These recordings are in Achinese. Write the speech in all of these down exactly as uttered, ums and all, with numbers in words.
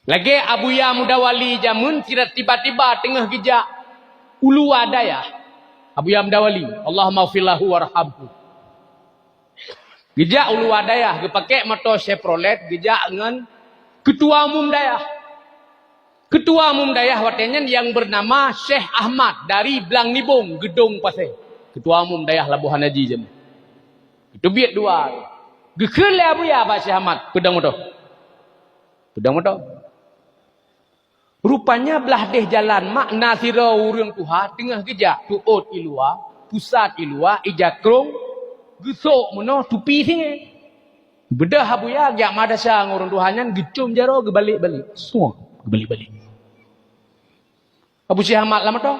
Lagée Abuya Mudawali jameun sira tiba-tiba teungoh geujak u luwa dayah. Abuya Mudawali, Allahummaghfir lahu warhamhu. Geujak u luwa dayah, geupakée moto Chevrolet, geujak ngon keutua umum dayah. Keutua umum dayah watée nyan nyang beunama Syekh Ahmad dari Blang Nibong, Geudong Pasé. Keutua umum dayah Labuhan Haji jameun. Geuteubiet dua. Geukheun lé Abuya bak Syekh Ahmad, peudong moto. Peudong moto. Rupanya blah deh jalan mak na sidroe ureuëng tuha teungoh geujak tuôt i luwa, pusat i luwa, ija krong, geusok meunoe tupi singoh. Beudôh Abuya geujak madrasah ngon ureuëng tuha nyan geucom jaroe geubalek-balek. Suang geubalek-balek. Abu Syekh Ahmad lam moto.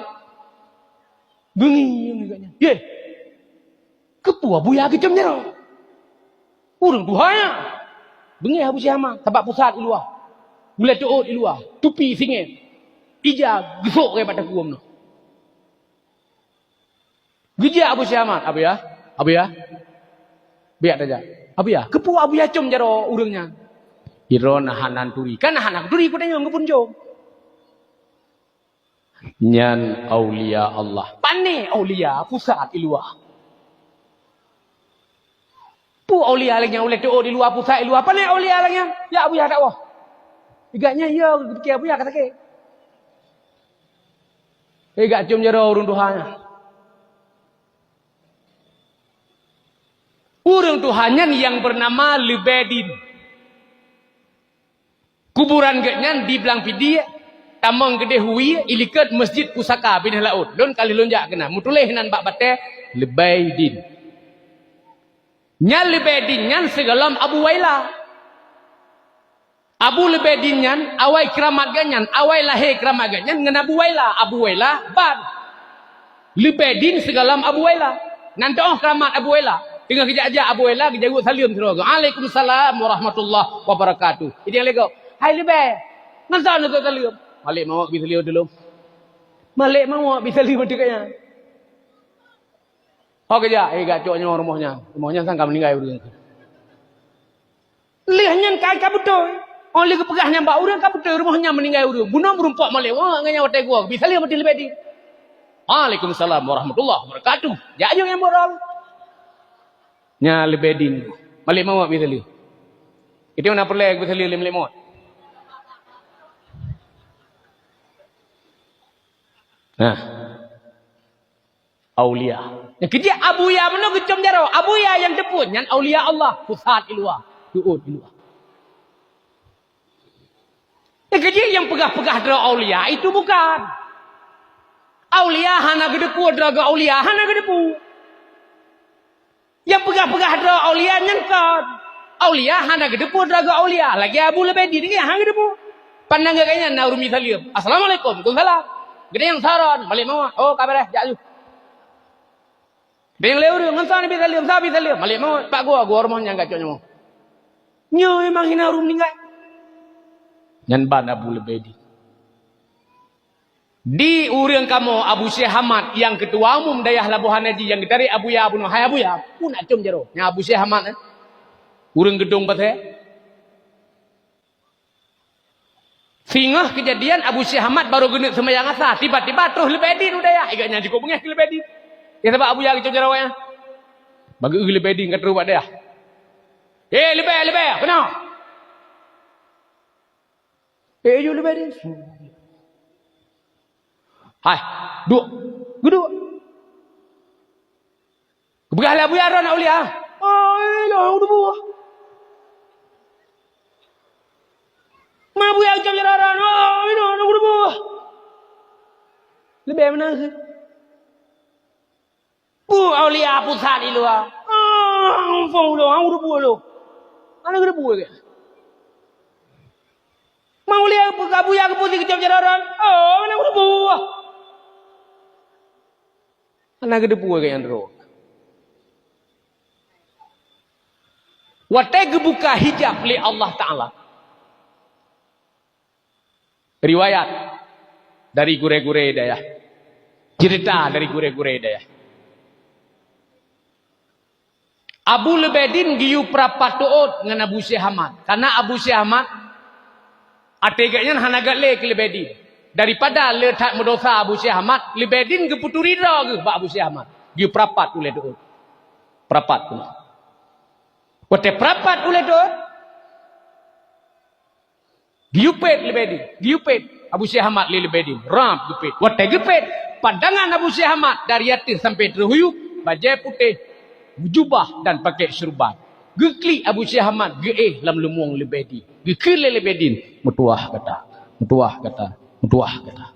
Beungéh geuh nyan. Yeh. Keupeue Abuya geucom jaroe? Ureuëng tuha nyan. Beungéh Abu Syekh Ahmad, sabab pusat i luwa. Ulée tuôt i luwa, tupi singoh. Ija geusok ré bak takue meunoe. Geujak Abu Syekh Ahmad, "Abuya, Abuya." Biak tajak. "Abuya, keupeue Abuya com jaroe ureuëng nyan?" "Droeneuh hana turi." "Kan hana turi, peue tanyoe geupeucom." "Nyan aulia Allah." "Pané aulia pusat i luwa?" "Peue aulia lagée nyan ulée tuôt i luwa, pusat i luwa? Pané aulia lagée nyan?" "Ya Abuya, dakwah." Igat nyan yo geupike Abuya ka sakét. Igat com jaroe ureuëng tuha nyan. Ureuëng tuha nyan nyang beunama Leubedin. Kuburan geuh nyan di Blang Pidie, tamong keudeh wie, ilikot Masjid Pusaka binéh laôt. Lôn ka lheueh lôn jak keunan, meutuléh nan bak batée, Leubedin. Nyan Leubedin nyan sigohlom Abu Waila. Abu Leubedin nyan, awai keuramat geuh nyan, awai lahé keuramat geuh nyan ngon Abu Waila. Abu Waila ban. Leubedin sigohlom Abu Waila. Nan teuôh keuramat Abu Waila. Teungoh geujak-jak Abu Waila, geujaweub saleuem sidroe gob. "Waalaikumsalam warahmatullahi wabarakatuh." Idéh lé gob, "Hai Leubeh, ngon soe neujak saleuem?" "Malek Mawok bi saleuem tulông." "Malek Mawok bi saleuem ateueh kaya." Ho geujak, eh, gak cok nyoe rumoh nyan. Rumoh nyan sang ka meuninggai ureuëng. Lheueh nyan ka, ka beutôi. Oh, lheueh geupeugah nyan bak ureuëng ka beutôi, rumoh nyan meuninggai ureuëng. Bunoe meurumpok malek Mawok ngon nyang watée geuwoe. Bi saleuem ateueh Leubedin. "Waalaikumsalam warahmatullahi wabarakatuh." Jak jok nyang boh droe. Nyan Leubedin. Malek Mawok bi saleuem. Itu na peureulée bi saleuem lé malek Mawok. Nah. Aulia. Nyang keujeuet Abuya meunoe geucom jaroe. Abuya nyang teupeue nyan aulia Allah. Pusat i luwa. Tuôt i luwa. Nyang keujeuet nyang peugah-peugah droe aulia itu bukan. Aulia hana geuteupeue droe geuh aulia, hana geuteupeue. Nyang peugah-peugah droe aulia nyan kon. Aulia hana geuteupeue droe geuh aulia. Lagée Abu Leubedin nyan hana geuteupeue. Pandang geuh nyan na ureuëng bi saleuem. "Assalamualaikum." "Waalaikumsalam." Geude nyang saron, malek Mawok. "Oh, ka beureh, jak ju." Deng lé ureuëng, "Ngon soe neubi saleuem, soe bi saleuem?" "Malek Mawok, bak gua, gua rumoh nyan gak cok nyoe." Nyoe memang hina ureuëng meuninggai. Nyan ban Abu Leubedin. Di ureuëng kamoe Abu Syekh Ahmad nyang keutua umum dayah Labuhan Haji nyang geutarek Abuya bunoe, "Hai Abuya, peue nak com jaroe?" Nyan Abu Syekh Ahmad, eh. Ureuëng Geudong Pasé. Singoh keujadian Abu Syekh Ahmad barô geuneuk seumayang asa, tiba-tiba troh Leubedin u dayah. Iga nyan jikuk beungéh keu Leubedin. Ya sabab Abuya geucok jaroe nyan. Bagi Leubedin ka troh bak dayah. "Eh, Leubeh, Leubeh, keunoe!" Eh, ju Leubedin. "Hai, duek." Geuduek. Geupeugah lé Abuya droe na aulia. "Ai, lôn hana kuteupeu." Ma Abuya geucok jaroe droe, "Ai, lôn hana kuteupeu." Leubeh meunan kheueh. "Peue aulia pusat i luwa?" "Ah, muphom ulôn, hana kuteupeu lôn." Hana geuteupeue lé. Ma aulia Abuya geupeugah geucok jaroe droe, "Oh, hana kuteupeu." Hana geuteupeue keu nyang droe. Watée geubuka hijab lé Allah Taala. Riwayat dari gurée-gurée dayah. Cerita dari gurée-gurée dayah. Abu Leubedin geuyue peurapat teuôt ngon Abu Syekh Ahmad. Karena Abu Syekh Ahmad Até geuh nyan hana gét lé keu leubeh din. Daripada le that meudosa Abu Syekh Ahmad, leubeh din geupeuturi droe geuh bak Abu Syekh Ahmad. Geupeurapat uleh deuôt. Peurapat keunoe. Watée peurapat uleh deuôt, geuyue pét leubeh din. Geuyue pét Abu Syekh Ahmad lé leubeh din. Rab geupét. Watée geupét, pandangan Abu Syekh Ahmad dari ateueh sampoe teuhuyueb, bajée putéh, jubah dan pakét syurban. Geuklik Abu Syekh Ahmad geuéh lam leumueng leubeh din. Geukheun lé leubeh din, "Meutuwah gata, meutuwah gata, meutuwah gata."